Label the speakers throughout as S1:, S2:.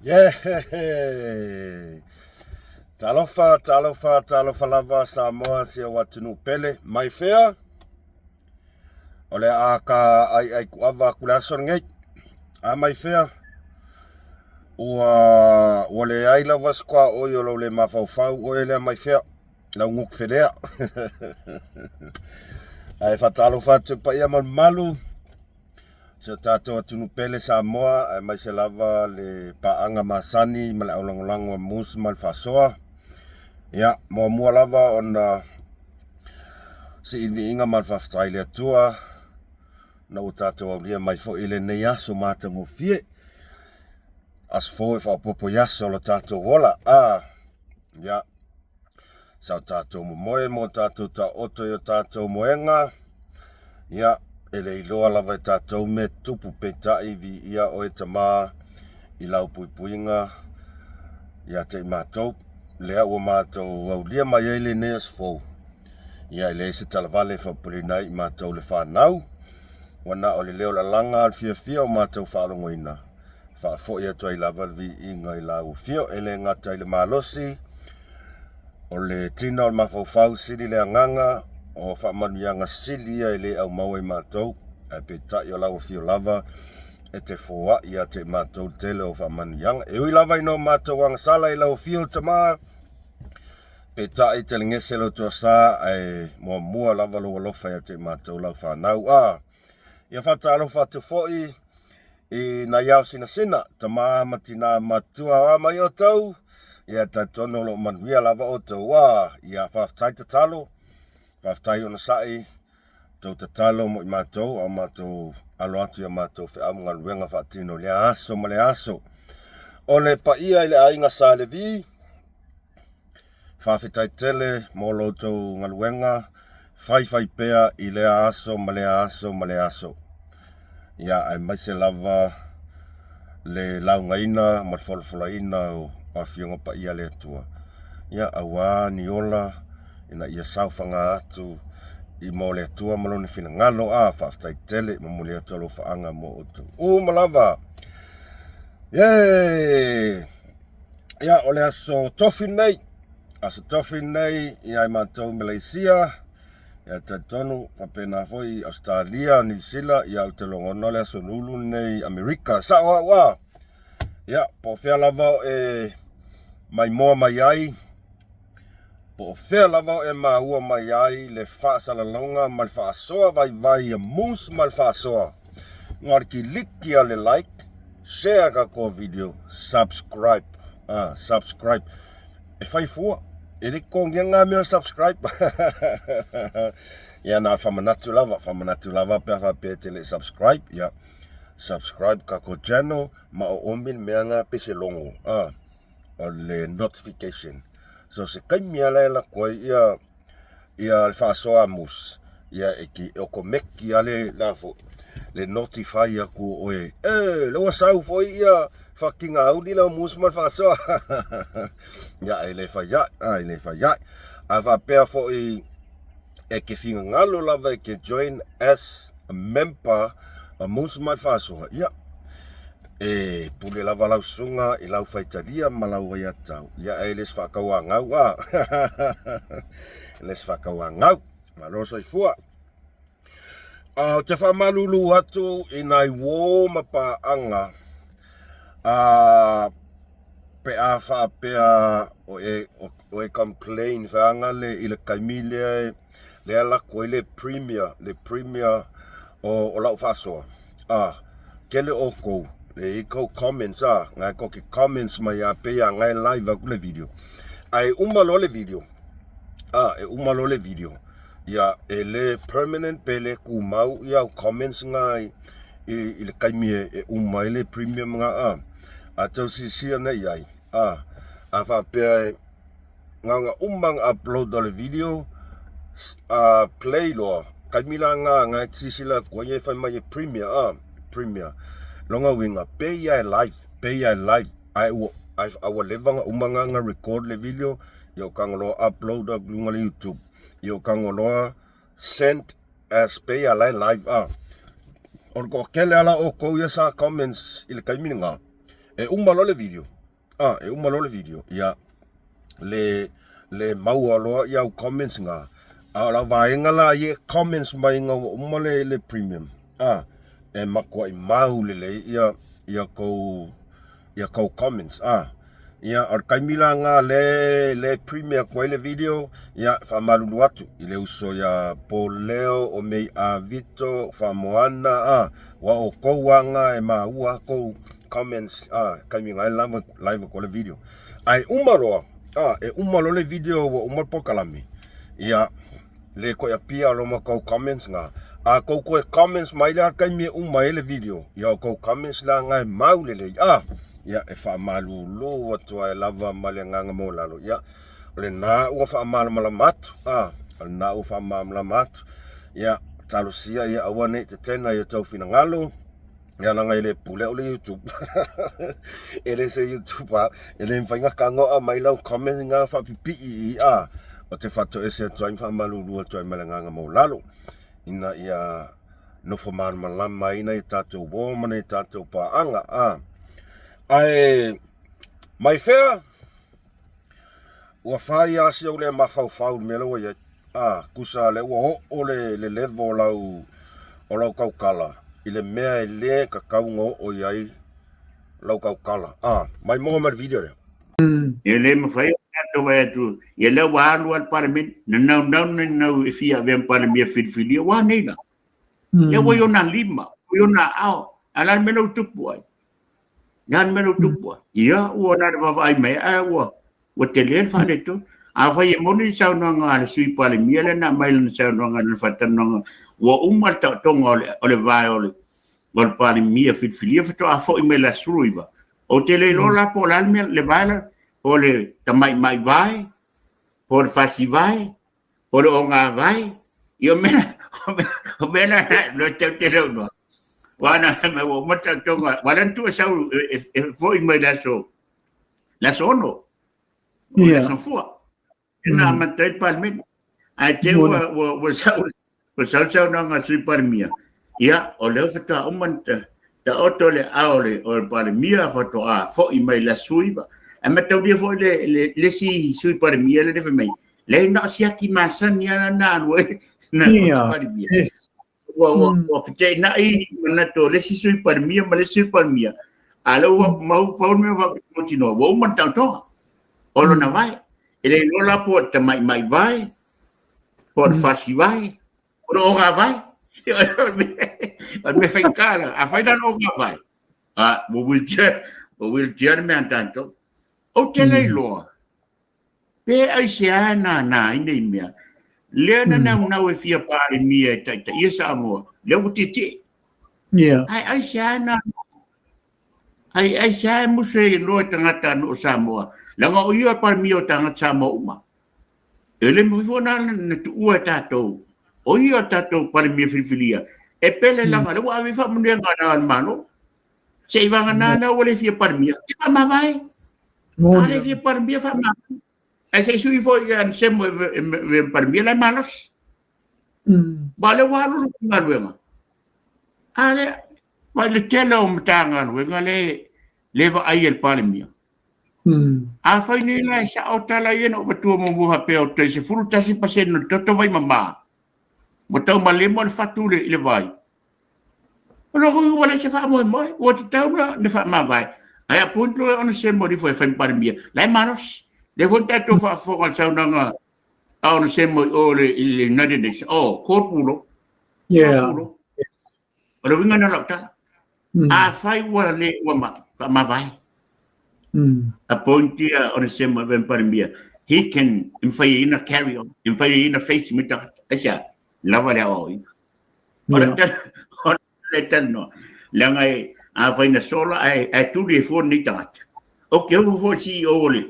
S1: Yeah! Talofa, talofa, talofa lava Samoa si ou atunuu pele. Mai fea? O le a ka ai ai kuava aku le aso lenei. A mai fea? Ua, ua leai lava se tuaoi o lou le mafaufau oe lea mai fea. Lau gutu felea. Ae faatalofa atu i le paia ma le mamalu. Si o tatou atunuu pele Samoa, aemaise lava le paaga masani ma le aulagolago a Mus ma le Faasoa. Ia, muamua lava ona siiliiga ma le faafetai i le Atua na ua tatou aulia mai foi i lenei aso matagofie. Aso fou e faaopoopo i aso o lo tatou ola. Ah, ia. Sa o tatou momoe ma o tatou taoto i o tatou moega, ia, e le iloa lava e tatou mea tutupu, peitai, viia oe Tama i lau puipuiga ia te i matou, lea ua matou aulia mai ai lenei aso fou, ia e leai se talavale e faapopoleina ai i matou le fanau, ua na o le leo lalaga o le fiafia o matou faalogoina. Faafoi atu ai lava le viiga i lau afio, e le gata i le malosi o le tino o le mafaufau, sili le agaga o faamanuiaga sili ia e le aumaua i matou, ae peitai o lau afio lava e te foai ia te i matou le tele o faamanuiaga. E ui lava ina o matou agasala i lau afio Tama, peitai telegese lou toasa ae muamua lava lou alofa ia te i matou lau fanau. A ia faatalofa atu foi i nai ao sinasina, tama ma tina matua o a mai outou, ia talitonu o lo o manuia lava outou. A ia faafetai tatalo, faafetai onosai, tou tatalo mo i matou, a o matou alo atu i a matou feau ma galuega faatino i lea aso ma lea aso. O le paia i le aiga Sa Levi, Faafetai tele mo lo outou galuega faifai pea i lea aso ma lea aso ma lea aso. Ia, aemaise lava le laugaina ma le folafolaina o Afioga Paia a le Atua. Ia, auā ni ola ina ia saofaga atu i mo le Atua ma Lona finagalo. A, faafetai tele, momoli atu alofaaga mo outou uma lava. Yeah! Ia, o le aso tofi lenei, aso tofi lenei ia i matou i Malaysia, ia talitonu faapena foi i Ausetalia, Niu Sila, ia ou te logona le aso lulu lenei i Amerika. Sao au a? Ia, po o fea lava o e maimoa mai ai, Po o fea lava o e maua mai ai le faasalalauga ma le faasoa vaivai a Moose ma le faasoa, na o le kiliki a le like, share tatou video, subscribe, ah, subscribe. E fai fua, e le totogia ngā mea o le subscribe. Ia na o le faamanatu lava, faamanatu lava pe a faapea e te le i subscribe, ia subscribe tatou channel ma oomi le mea ngā pe se logo, ah. o le notification. So se taimi lava la e alu atu ai ia ia le faasoa a Moose, ia e te okomeki lava le la foi le notify atu o oe, e lea ua sau foi ia faatinauli lea o Moose ma le faasoa. Ia e le fai ai, a e le fai ai. A faapea foi e te finagalo lava e te join as a member a Moose ma le Faasoa, ia, e pule lava lau susuga i lau faitalia ma lau aiatatau, ia, e le se faatauagau, a. E le se faatauagau. Malo soifua. A, ou te faamalulu atu i nai uō ma paaga, a, pe a faapea o e, o e complain feaga le i le taimi lea lea alu atu ai le premier, le premier o, o lau faasoa. A, tele outou, e i ai tou comments a, ngai tou te comments mai a pei a ngai live atu le video. Ae uma loa le video, a, e uma loa le video, ia e le permanent pe le tumau ia au comments nga i, i le taimi e, e uma ai le premium nga a. A tau silasila nei i ai, a, a faapea e na ona uma ona upload o le video, a play loa, taimi la nga nga e silasila atu ai e fai mai e premiere, a, premiere. Lona uiga, pei lava e live, pei lava e live, ae ua, ae ua leva ona uma ona record le video, ia o tago loa upload atu i luga o le YouTube, ia o tago loa send as pei lava la e live, a. O le toatele lava la o outou ia sa comments i le taimi lena. E uma loa le video, a, e uma loa le video, ia, le, le maua loa i au comments nga, a o lau vaega la ia e comments mai nga ua uma le, le premium, a, e matuai mau lelei ia, ia kou, ia kou comments, a. Ia, o le taimi la lena le, le premiere atu ai le video, ia, e faamalulu atu i le uso ia Paul Leo, o Mei Avito, Faamoana, a, ua outou lava lena e maua a tou comments, a, taimi na e live, live atu ai le video. Ae uma loa, a, e uma loa le video ua uma le polokalame, ia, le toe appear loa ma tou comments na. A tou toe comments mai la taimi e uma ai le video, ia o tou comments la na e mau lelei, a, ia e faamalulu atu ai lava ma le agaga maualalo, ia, o lena ua faamalamalama atu, a, o lena ua faamalamalama atu, ia, talosia ia aua ne i tetena i o tou finagalo, Ia leaga e le pule au le YouTube. e le se YouTuber, e le mafai ona tago aumai lau comment nga faapipii i a. O te faatoese atu ai ma faamalulu atu ai ma le agaga maualalo. Ina ia nofo malamalama ai nai tatou uo ma nai tatou paaga. A. Ae mai fea? Ua fai lava si ou le mafaufau i le mea lea ua i ai. A, tusa lea ua oo le, le level o lau, o lau tautala i le mea e le tatau ona oo i ai lau tautala. A, mai moa mai le video lea.
S2: E le mafai ona tatou vaai atu, ia lea ua alu lava le Palemene, na naunau na naunau e fia avea ma Palemia filifilia, ua a nei la? Lea ua i ona lima, ua i ona aao, a o le a le mea lea ua tupu ai? Le a le mea lea ua tupu ai? Ia, ua na o le vaavaai mai, ae ua, ua tele le faaletonu. Afai e moni le saunoaga a le Sui Palemia lea na aumai lana saunoaga i lana faatalanoaga, ua uma le taotoga o le, o le vae o le, o le Palemia filifilia faatoa foi mai i le aso 19. Ou te le iloa la po o le a le mea, le vae la, po o le tamaimai vae, po o le fasi vae, po o le ogāvai, ia o mea, o mea la na tau te leo noa. Wa na me ua uma taotoga, wa lea na tuu e sau e foi mai le aso, le aso 6, o le aso Gafua. E na amata ai le Palemene. Ae te ua, ua, ua sau, ua sau saunoaga a le Sui Palemia, ia, o lea faatoa uma ona taoto le aao o le, o le Palemia faatoa foi mai le aso 19. Ae mataulia foi le, le, le isi Sui Palemia lea fai mai, leai na o siaki masani lava na alu ai na Palemia.
S3: Yes.
S2: Ua, ua, ua feteenai manatu o le isi Sui Palemia ma le isi Sui Palemia. A lea ua mau pau le mea faamautinoa, ua uma ona taotoga. O lona vae. E le iloa la po o le tamaimai vae, po o le fasi vae, o le ogāvai. O le mea faigata la. Afai la le ogāvai, a, ua wheelchair, ua wheelchair le mea a tatou. Ou te le iloa, pe aisea e nānā ai nei mea. Lea na naunau e fia Palemia e taitaia Samoa, lea ua tietie. Ae aisea e nānā ai? Aisea e musu ai loa e tagata nuu o Samoa, leaga o ia o le Palemia o tagata Samoa uma. E le mafai foi ona na tuua e tatou, o ia o le tatou Palemia filifilia, e pele leaga lea ua ave ai faamanuiaga a le Malo. Se i vagana lea ua le fia Palemia, e faamavae. A le fia Palemia, faamavae. Ae se i sui foi ia Semo e Palemia, la e malosi. Ba lea ua alu le galuega. A lea, ma le tele o Matagaluega le le vaai e le Palemia. Afai nei la e sao tala ia na ou avatua muamua faapea o tai 11% o le toto vai mama, ua taumalemo le fatu i le vai. O lona uiga ua leai se faamoemoe, ua tatau ona faamavae. Ae appoint loa ona Semo ifo e fai ma Palemia, la e malosi. Lea foi na tatou faafofoga i le saunoaga a ona Semo i o i le United Nations, oh, kopulo. Kopulo. O le uiga lena o lau tala. Afai ua le ua ma, faamavae. Appoint ia ona Semo e fai ma Palemia, he can, e mafai ai ona carry on, e mafai ai ona face mai tagata. Aisea? Lava le aoaoina. O le o le talanoa. Leaga e, afai na sola ae, ae tuli e fua lenei tagata. Ou te ofo foi CEO o le,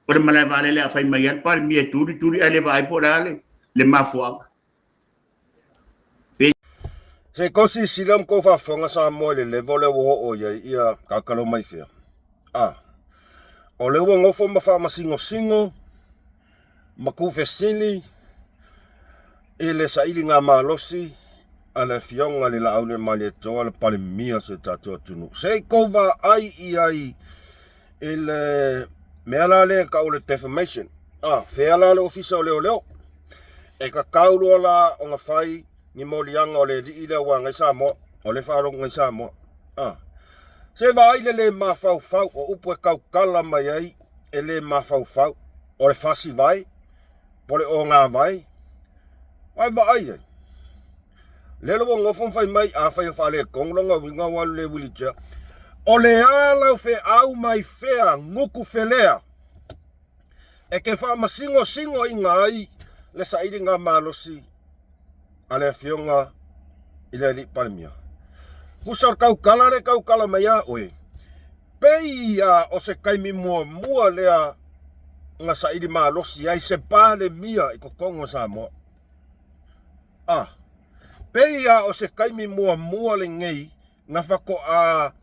S2: o le malae vaalele a fai mai a le Palemia e tuli, tuli ae le vaai po o le a le, le mafuaaga.
S1: Se i tou silasila ma tou faafofoga Samoa i le level lea ua oo i ai ia Kakalo Maifea. A, o lea ua nofo ma faamasinosino ma tuufesili i le sailiga malosi a le Afioga i le Laauliamalietoa le Palemia o si o tatou atunuu. Se i kou vaai i ai i le mea la lea e tau o le defamation. Ah, fea la le ofisa o leoleo? E tatau loa la ona fai ni moliaga o le alii lea ua agai Samoa, o lea e faalogo nei Samoa. Ah, se vaai le le mafaufau o upu e tautala mai ai e le mafaufau, o le fasi vai, po o le ogavai, Ai vaai ai. Lea ua nofo ma fai mai, afai o faaletonu lona uiga ua alu le wheelchair. O le a lau feau mai fea gutu felea e te faamasingosingona ai le sailiga malosi a le Afioga i le Alii Palemia. Tusa o le tautala lea e tautala mai ia oe, pei a o se taimi muamua lea na saili malosi ai se Palemia i totonu o Samoa. A, pei a o se taimi muamua lenei na faatoa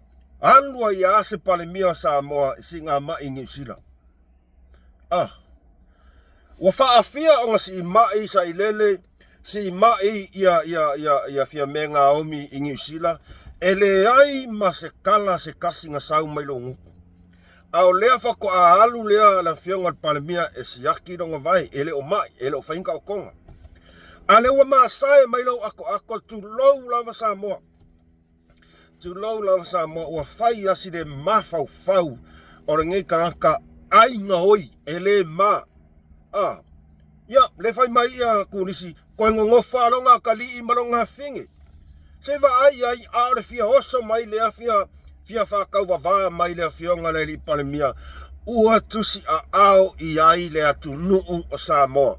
S1: alu ai a se Palemia o Samoa i siigamai i Niu Sila. A, ua faafia ona siimai sailele, siimai ia, ia, ia, ia Fiame Naomi i Niu Sila, e leai ma se tala se tasi na sau mai lou gutu. A o lea faatoa alu lea le afioga i le Palemia e siaki lona vae, e le o mai, e le o fai ni taotoga. A lea ua masae mai lou atoato, tulou lava Samoa. Tulou lava Samoa, ua fai asi le mafaufau o lenei tagata ai gaoi, e le ma. A, ia, le fai mai ia Turisi, koe gogofa lona atalii ma lona afine. Se vaai ai, a o le fia oso mai lea fia, fia faatauvavā mai le afioga le alii Palemia, ua tusiaao i ai le atunuu o Samoa.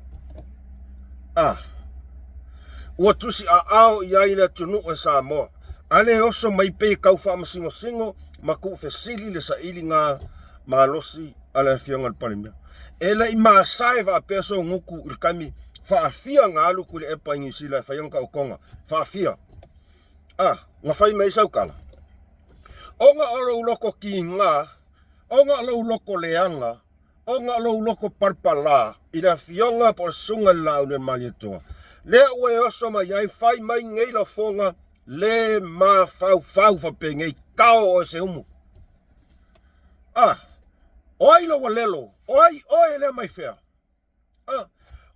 S1: A, ua tusiaao i ai le atunuu e Samoa. A le oso mai pei e tau faamasingosingo ma tuufesili le sailiga malosi a le afioga i le Palemia. E le i masae faapea sou gutu i le taimi faafia na alu Tuilaepa i Niu Sila e fai ana taotoga. Faafia. A, na fai mai ai sau tala. Ona o lou loto kiga, ona o lou loto leaga, ona o lou loto palapala i le afioga po o le susuga i le Laaulialemalietoa, lea ua e oso mai ai, fai mai nei lafoga le mafaufau faapenei, tao oe se umu. A, o ai lou alelo? O ai oe lea mai fea? A,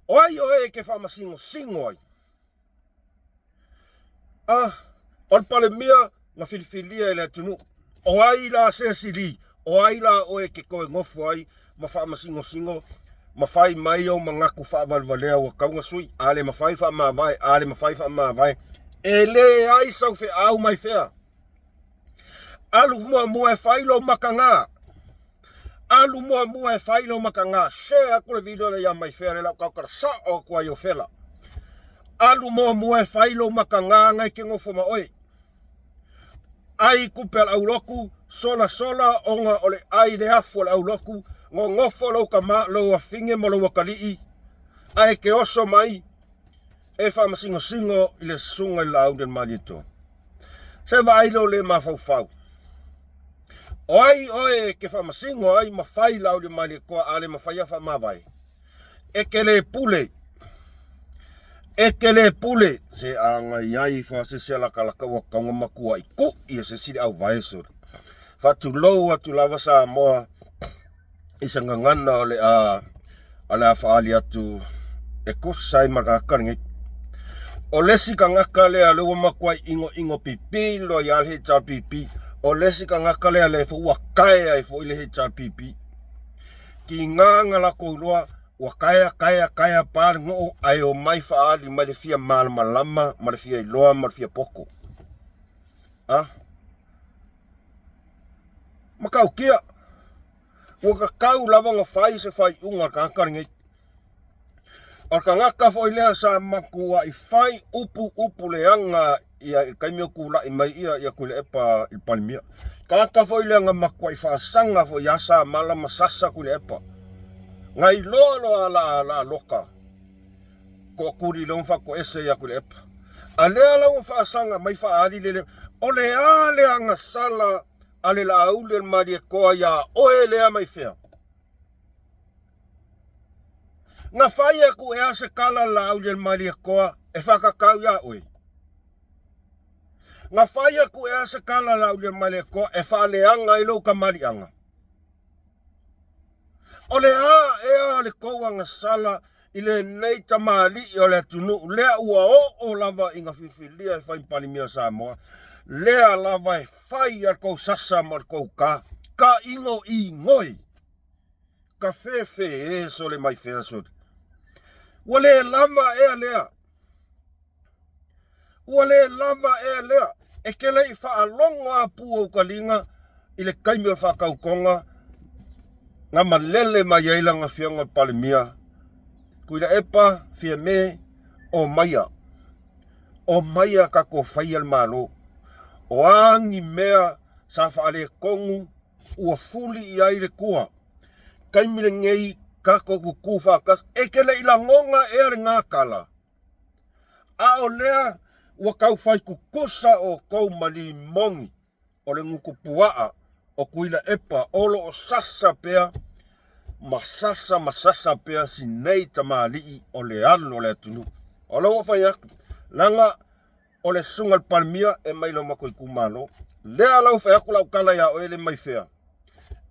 S1: o ai oe e ke faamasingosingo ai? A, o le Palemia na filifilia e le atunuu. O ai la se sili? O ai la oe e ke toe nofo ai ma faamasingosingo ma fai mai ou manatu faavalevalea ua tau na sui, a le mafai faamavae, a le mafai faamavae. E leai sau feau mai fea. Alu muamua e fai lou makaga. Alu muamua e fai lou makaga. Share atu le video lea ia mai fea le lau tautala sao atu ai o fela. Alu muamua e fai lou makaga ngai ke nofo ma oe. Ai kupe al auloku, sola sola ona o le ai le afu o le auloku, nonofo lou kama, lou afine ma lou akalii, ae ke oso mai, e faamasingosingo i le susuga i le Laauli o le Malietoa. Se vaai lou le mafaufau. O ai oe e ke faamasingo ai ma fai Laauli o Malietoa a le mafai a faamavae? E ke le pule. E ke le pule. Se agai ai faasese lakalaka ua taunga matua i ku ia se sili au vae sole. Faatulou atu lava Samoa i se gagana o le a o le a faaali atu e tusa ai ma le tagata lenei. O le isi tagata lea lea ua matuai inoino pipi loa ia le HRPP, o le isi tagata lea lea foi ua tae ai foi le HRPP. Tiga na latou iloa ua taea taea taea pa le noo ae omai faaali mai le fia malamalama ma le fia iloa ma le fia poto. A? Matautia, ua tatau lava ona fai se faaiuga a le tagata lenei. O le tagata foi lea sa matuai fai upu upu leaga ia i le taimi o tulai mai ia ia Tuilaepa i le Palemia. Tagata foi lea na matuai faasaga foi ia Samala ma sasa Tuilaepa. Na iloa loa la la loka toatuli lea ua faatoese ia Tuilaepa. A lea la ua faasaga mai faaali le o le a le agasala a le Laauli o le Malietoa iā oe lea mai fea? Na fai atu ea se tala a le Laauli o le Malietoa e faatatau iā oe? Na fai aku ea se kala Laaulialemalietoa e faaleaga ai lou kamaliʻaga? O le a ea le tou agasala i lenei tamalii o le atunuu lea ua oo lava ina filifilia e fai ma Palemia o Samoa, lea lava e fai a le tou sasa ma le tou ta, ka igoigoi, ka fefe sole mai fea sole. Ua le lava ea lea. Ua le lava ea lea. E te le i faalogo a pu ou taliga i le taimi o le faatautoga na malele mai ai lana afioga i le Palemia, Tuilaepa, Fiame, omaia, omaia tatou faia le Malo. O a ni mea sa faaletonu ua fuli i ai le tua. Taimi lenei tatou tutu faatasi. E te le i lagona ea lena tala? A o lea ua tau fai tutusa outou ma limoni o le gutupuaa o Tuilaepa o lo o sasa pea ma sasa ma sasa pea si nei tamalii o le alo o le atunuu. O lea ua fai atu, leaga o le susuga i le Palemia e mai lo matou itumalo. Lea la ua fai atu lau tala ia oe le mai fea.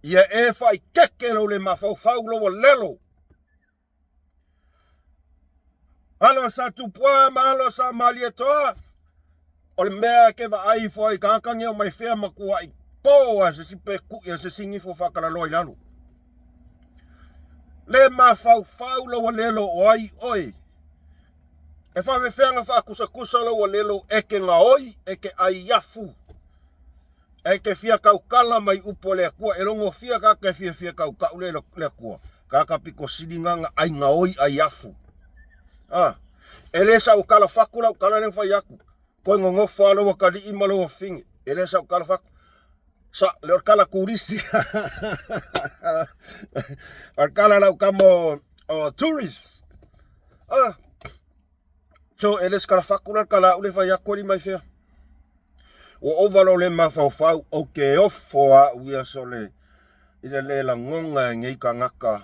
S1: Ia e faaitete lou le mafaufau lou alelo. Alo a Sa Tupua ma alo a Sa Malietoa, o le mea e ke vaai ifo ai tagata nei o mai fea matuai po a se isi pe kuʻi a se isi nifo faatalaloa i lalo. Le mafaufau lou alelo o ai oe. E faafefea ona faakusatusa lou alelo e te gaoi, e te ai afu, E te fia tautala mai upu a le Atua, e logo fia tagata e fiafia tautau le le Atua. Tagata pito sili na na ai gaoi ai afu. A, e le sau tala fatu lau tala le fai atu. Koe nonofo a lou atalii ma lou afine. E le sau tala fatu. Sa, le o tala turisi. O tala lau tama o, o tourist. A, so e le se tala fatu la tala au le fai atu ali mai fea. Ua ova lou le mafaufau, ou te ofo au ia sole i le le lagona e nei tagata.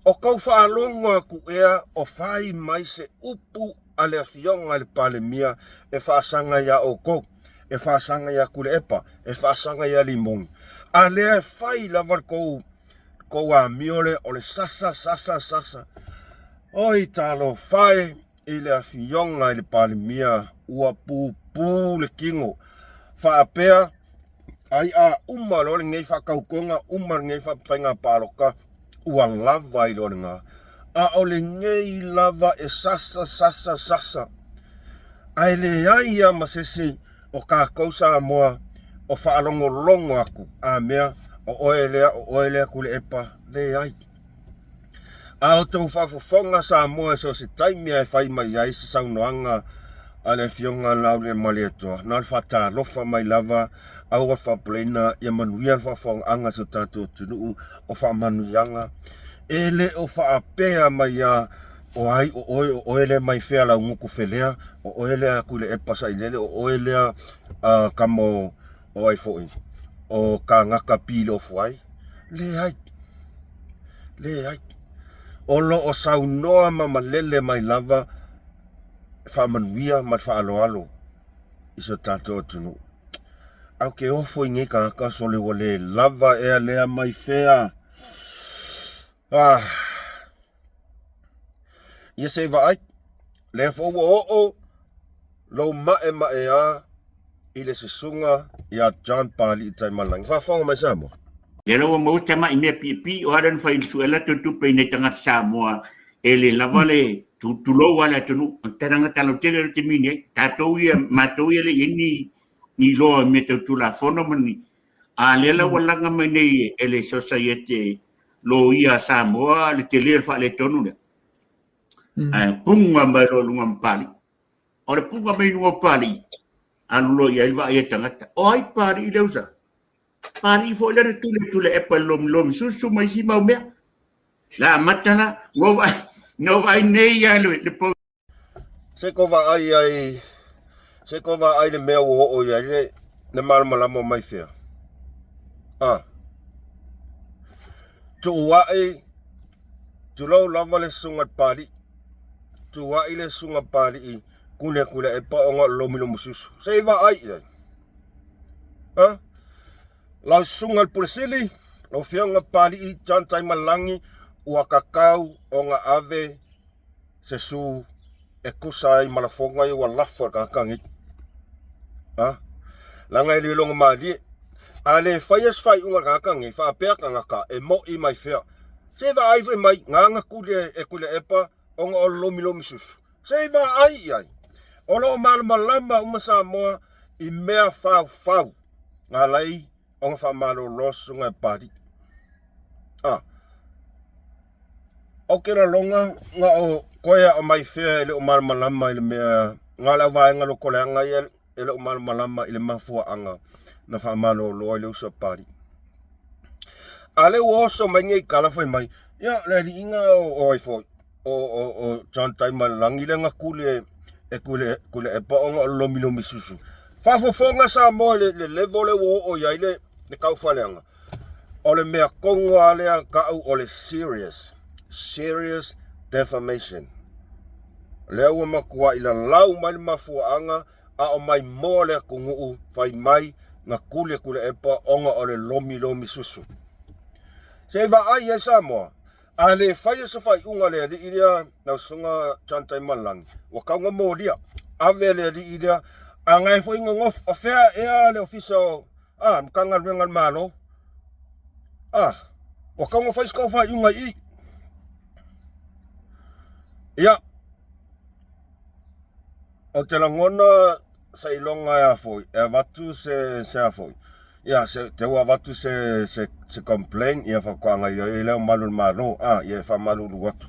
S1: O kou faalogo atu ea o fai mai se upu a le Afioga i le Palemia e faasaga iā outou, e faasaga iā Tuilaepa, e faasaga iā Limoni. A lea e fai lava le tou, tou amio lea o le sasa, sasa, sasa. Oi talofa e! I le Afioga i le Palemia ua pupū le tino faapea ai a uma loa lenei faatautoga, uma lenei faiga palota ua lava ai loa lena. A o lenei lava e sasa, sasa, sasa ae leai lava ma se isi o tatou Samoa o faalogologo atu, a mea o oe lea, o oe lea Tuilaepa, leai. A outou faafofoga Samoa i so o se taimi lava e fai mai ai se saunoaga a le Afioga Laaulialemalietoa, na o le faatalofa mai lava, aua faapuleina ia manuia le faafofogaaga a si o tatou atunuu o faamanuiaga. E le o faapea mai lava o ai o oe, o oe lea mai fea lau gutu felea, o oe lea Tuilaepa Sailele, o oe lea tama o o ai foi, o kānaka pīlofu ai? Leai. Leai. O lo o saunoa ma malele mai lava faamanuia ma le faaaloalo i so tatou atunuu. Ae ou te ofo i nei tagata sole ua le lava ea lea mai fea. Ah. Ia se i vaai, lea foi ua oo lou maemaea i le susuga ia John Pali'i Taimalagi. Faafofoga mai Samoa.
S2: Lea la ua maua tamai mea piipii o a lea na fai sue latou tupe i nai tagata Samoa e le lava le tulou lava le atunuu. O le tagata lautele le taimi nei. Tatou ia, matou ia e le i i ai ni ni iloa i mea tau Tulafono ma ni a lea la ua laga mai nei e le Sosaiete Loia a Samoa le tele o le faaletonu lea. Ae puga mai loa i luga ma Papalii. O le puga mai luga o Papalii, alu loa i ai le vaai a tagata. O ai Papalii lea usa? Papalii foi lea na tule Tuilaepa i le lomilomi susu ma isi mau mea. La amata la, na ou vaai nei ia le pou.
S1: Se ko vaai ai, se ko vaai le mea ua oo i ai le, le malamalama o mai fea. A. Tuuai, tulou lava le susuga i le Papalii. Tuuai le susuga Papalii kune Tuilaepa ona o le lomilomi susu. Se i vaai i ai. A? Lau susuga i le Pule Sili, lau Afioga Papalii John Taimalelagi, ua kakau ona ave se su e tusa ai ma lafoga ia ua lafo e le tagata nei. A? Leaga e le logo malie. A le faia se faaiuga a le tagata nei, faapea tagata e mo'i mai fea. Se vaai foi mai, na tuli e Tuilaepa ona o le lomilomi susu. Se i vaai i ai. O lo o malamalama uma Samoa i mea faufau na ala ai ona faamalolo susuga e Papalii. A. Ou te lalona na o koe a o mai fea e le o malamalama i le mea na o le auvaega lotoleaga ia e le o malamalama i le mafuaaga na faamalolo ai le uso a Papalii. A lea ua oso mai nei tala fai mai, ia le aliiga o ai foi, o John Taimalelagi lea na tuli e Tuilaepa ona o le lomilomi susu. Faafofoga Samoa i le level lea ua oo i ai le taufaleaga. O le mea tonu lava lea tau o le serious, serious defamation. Lea ua matuai lalau mai le mafuaaga a o maimoa le atunuu fai mai na tuli e Tuilaepa ona o le lomilomi susu. Se i vaai i ai Samoa, a le faia se faaiuga a le alii lea lau susuga John Taimalelagi, ua tau na molia, ave le alii lea, a na e foi nonofo, o fea ea le ofisa o a, Matagaluega a le Malo? A, ua tau na fai se tau faaiuga i i. Ia, Ou te lagona seiloga e a foi, e avatu se, se a foi, ia, se, te ua avatu se, se, se complaint, ia faatoa gaioioi lea o malu o le Malo, a, ia e faamalulu atu.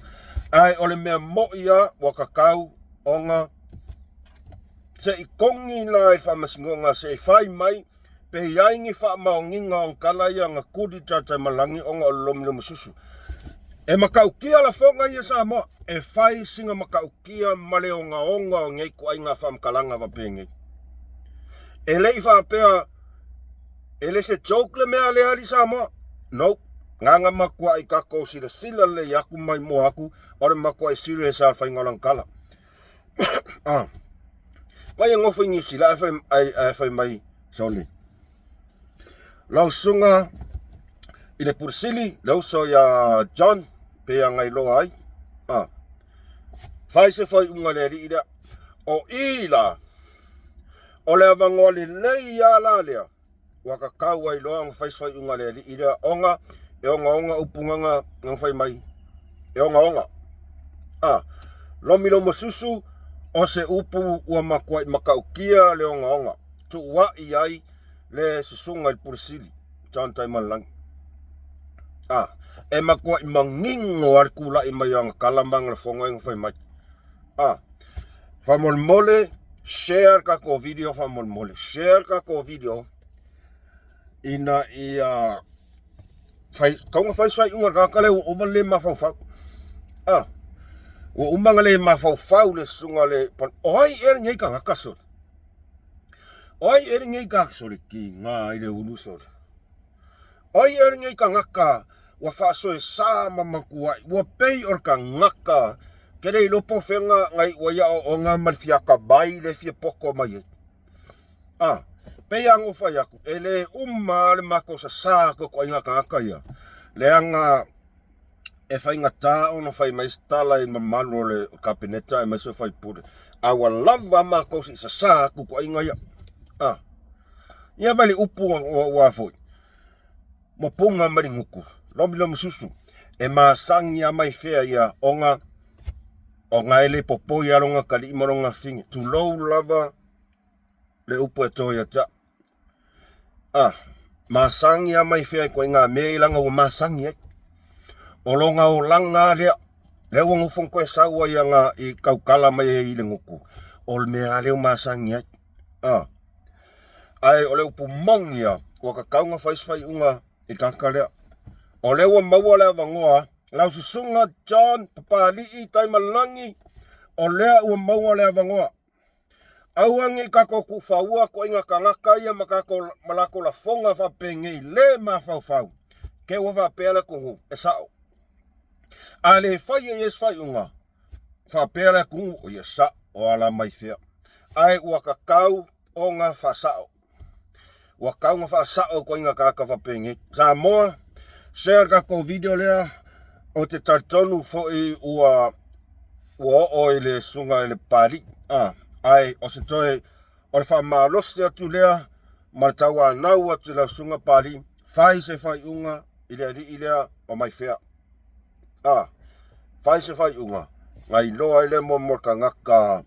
S1: Ae o le mea moi a, ua kakau ona se i kogi la i le faamasinoga se i fai mai pe i ai ni faamaoniga o tala ia na tuli Taitaimalagi ona o le lomilomi susu. E matautia lafoga ia Samoa, e fai sina matautia ma le ogaoga o nei ituaiga faamatalaga faapenei. E le i faapea e le se joke le mea lea alii Samoa. No. Na na matuai tatou silasila lelei atu mai mua atu o le matuai serious lava le faiga o lana tala. Ah. Mai e nofo i Niu Sila ae fai, ae, ae fai mai sole. Lau susuga i le Pule Sili, le uso ia John, pe ia Gailoa ai. Ah. Fai se faaiuga le alii lea. O i la, o le avanoa lelei lava la lea ua kakau ai loa ona fai se faaiuga a le alii lea ona e ogaoga upu na na fai mai e ogaoga. A, lomilomo susu o se upu ua matuai matautia le ogaoga, tuuai ai le susuga i le Pule Sili, John Taimalelagi. A, e matuai manino lava le tulai mai o ana tala ma ana lafoga ia na fai mai. A, faamolemole share le tatou video faamolemole, share le tatou video ina ia fai, tau na fai se faaiuga a le tagata lea ua ova le le mafaufau. A, ua uma ona le mafaufau le susuga le, o ai ea lenei tagata sole? O ai ea lenei tagata sole tiga i le ulu sole? O ai ea lenei tagata ua faasoesa ma matuai, ua pei o le tagata ke le iloa po o fea na iu ai aoaoga ma le fia atamai le fia poto mai ai. A, pei lava ona ou fai atu, e le uma lava le matou sasa atu e ituaiga tagata ia, leaga e faigata ona fai mai se tala i mamalu o le Kapeneta aemaise o faipule, a ua lava a matou se i sasa atu ituaiga ia. A, ia vai le upu ua foi, ua puna mai le gutu, lomilomi susu, e masani lava mai fea ia ona ona e le popoi lava lona atalii ma lona afine, tulou lava le upu e to ia te au. A, masani lava mai fea ituaiga mea ia leaga ua masani ai. O lona olaga lava lea, lea ua nofo toe sau ai aga i tautala mai ai i le gutu, o le mea lava lea ua masani ai. A, ae o le upu moni lava, ua tatau ona fai se faaiuga i le tagata lea. O lea ua maua le avanoa, lau susuga John Papalii Taimalelagi, o lea ua maua le avanoa. Aua ne i tatou tuufaua ituaiga tagata ia ma tatou ma latou lafoga faapenei le mafaufau, te ua faapea le atunuu, e sao. A le fai e ia se faaiuga, faapea le atunuu, o ia sao, o ala mai fea. Ae ua tatau ona faasao. Ua tau na faasao ituaiga tagata faapenei. Samoa, share le tatou video lea, ou te talitonu foi ua ua oo i le susuga i le Papalii, a, ae o se toe o le faamalosi atu lea ma le tauanau atu i lau susuga Papalii, fai se faaiuga i le alii lea o Maifea. A, fai se faaiuga, na iloa ai lea mo mo le tagata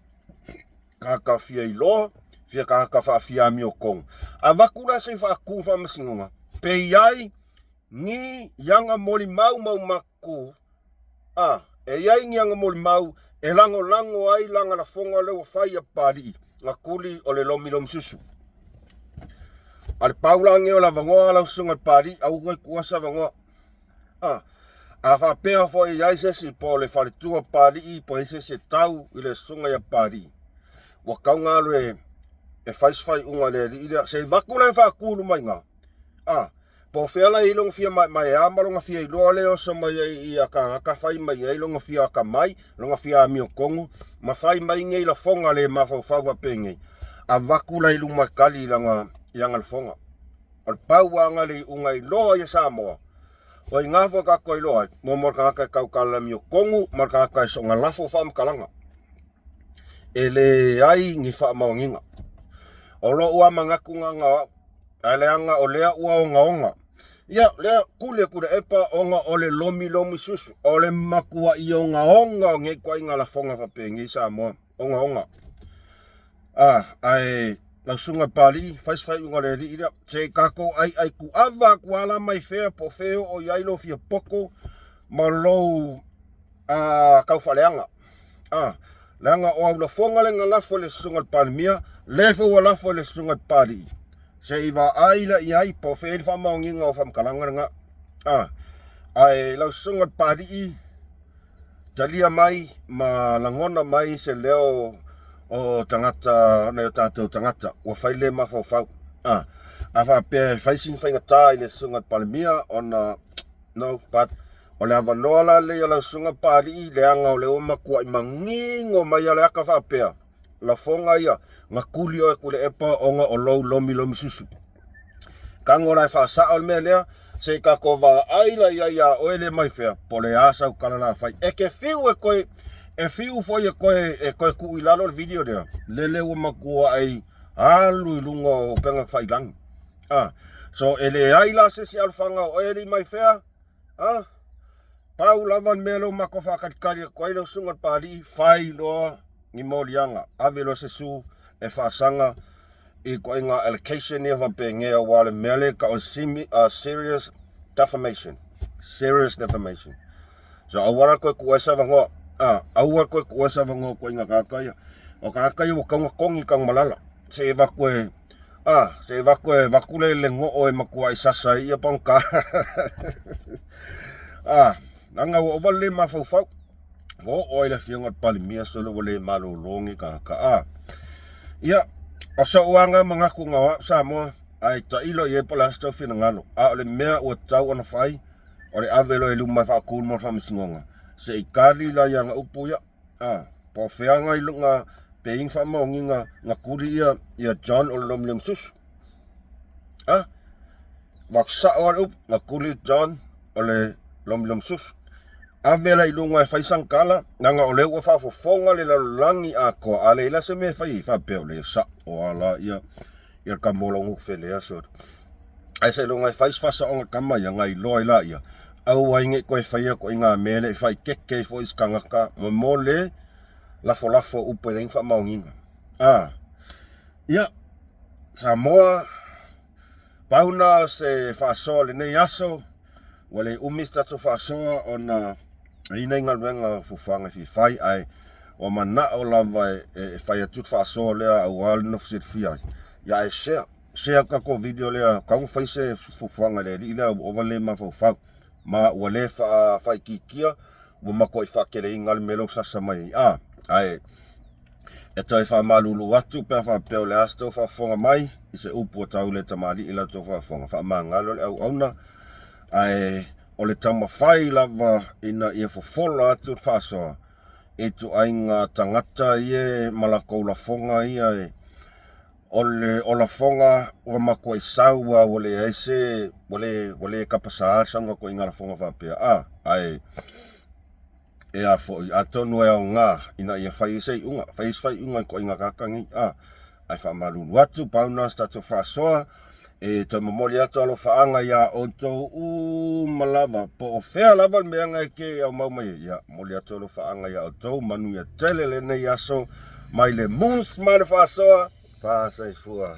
S1: tagata fia iloa, fia tagata faafia amiotonu. Avatu la se i faatu faamasinoga, pe i ai ni aga molimau maumatutu, a, e i ai ni aga molimau e lagolago ai lana lafoga lea ua fai ia Papalii, na tuli o le lomilomi susu. A le pau la lenei o le avanoa lau susuga i le Papalii, aua toe tuua se avanoa. A, a faapea foi e i ai se isi po o le faletua o Papalii po o i ai se isi e tau i le susuga ia Papalii, ua tatau ona alu e, e fai se faaiuga a le alii lea. Se i avatu la e faatu i luma i ina. A, po o fea la e i ai lona fia maemaea ma lona fia iloa lea e oso mai ai i tagata fai mai ai lona fia atamai, lona fia amiotonu, ma fai mai nei lafoga le mafaufau faapenei, avatu la i luma e tali i lana, i ana lafoga. O le pau lava lena le iuga iloa ia Samoa. O i ina foi tatou iloa ai, muamua le tagata e tautala amiotonu ma le tagata e soona lafo faamatalaga. E leai ni faamaoniga. O lou lava manatu lena na o au, ae leaga o lea ua ogaoga. Ia, lea tuli e Tuilaepa ona o le lomilomi susu, o le matuai ogaoga o nei ituaiga lafoga faapenei Samoa, ogaoga. A, ae lau susuga i le Papalii, fai se faaiuga a le alii lea. Se i tatou aiai tuava atu lava la mai fea po o fea e oo i ai lou fia poto ma lou a, taufaaleaga. A, leaga o au lafoga lea na lafo e le susuga i le Palemia, lea foi ua lafo e le susuga i le Papalii. Se i vaai la i ai po o fea e i ai le faamaoniga o faamatalaga lena. A, ae lau susuga i le Papalii, talia mai ma lagona mai se leo o tagata, nai o tatou tagata ua fai le mafaufau. A, a faapea e fai sina faigata i le susuga i le Palemia ona no, but o le avanoa la lea lau susuga Papalii, leaga o lea ua matuai manino mai a le ata faapea, lafoga ia, na tuli oe Tuilaepa ona o lou lomilomi susu. Tago la e faasao le mea lea, se i tatou vaai la i ai ia oe le mai fea, po o le a sau tala la fai. E te fiu e toe, e fiu foi e toe, e toe tuu i lalo le video lea, lele ua matuai alu i luga o upega tafailagi. Ah, so e leai la se isi alofaga o oe alii mai fea, ah, pau lava le mea lea ua matou faatalitali atu ai lau susuga i le Papalii, fai loa ni moliaga, ave loa se su e faasaga i ituaiga allocation ia faapenei aua o le mea lea e tau o le serious defamation, serious defamation. So aua la toe tuua ai se avanoa, ah, aua toe tuua ai se avanoa i ituaiga tagata ia. O tagata ia ua tatau ona togi tanumalala, se i avatu e, ah, se i avatu e avatu le le goo e matuai sasa ai ia pagota. Ah, leaga ua ova le le mafaufau. Ua oo ai le afioga i le Palemia solo ua le malolo nei tagata. Ah, ia, o so'u lava lena manatu na o au Samoa, ae tailo i ai po o le a se tou finagalo. A o le mea ua tatau ona fai, o le ave loa i luma e faatu mo le faamasinoga, se i tali la i ana upu ia. A, po o fea na iloga pe i ai ni faamaoniga na tuli ia ia John o le Lomilomi-susu. A, avatu sao lava le upu, na tuli John o le Lomilomi-susu. Ave la i luga e fai sana tala, leaga o lea ua faafofoga le lalolagi atoa, a leai la se mea e fai ai, faapea o lea e sao lava la ia ia le tama o lau nuu felea sole. Ae seiloga e fai se faasaoga i le tama ia, ona iloa ai laia, aua ai ne i toe faia ituaiga mea lea e faaeteete ai foi i se tagata ma mo le lafolafo o upu e leai ni faamaoniga. A, ia, Samoa, pau lena o se faasoa o lenei aso, ua le umi se tatou faasoa ona e i ai nai galuega o fuafuaga e fia fai, ae ua manao lava e fai atu le faasoa lea aua le nofo silafia ai. Ia ae share, share le tatou video lea, tau na fai se fuafuaga i le alii lea ua ova le mafaufau ma ua le faaitiitia, ua matuai faateleina le mea lea ua sasa mai ai. A, ae e toe faamalulu atu pe a faapea o le a se tou faafofoga mai i se upu ua tau le tamalii i la outou faafofoga. Faamagalo le auauna, ae o le taumafai lava ina ia fofola atu le faasoa i ituaiga tagata ia ma latou lafoga ia e. O le olafoga ua matuai sau a ua leai se ua le ua le tapasā le sauga ituaiga lafoga faapea a ae e a foi atonu e aoga ina ia fai ai se iuga fai ai se faaiuga i ituaiga tagata nei a ae faamalulu atu pau na o se tatou faasoa e toe momoli atu alofaaga iā outou uma lava po o fea lava le mea na e te aumau mai ai ia momoli atu alofaaga iā outou manuia tele lenei aso mai le Moose ma le faasoa. Faasoifua.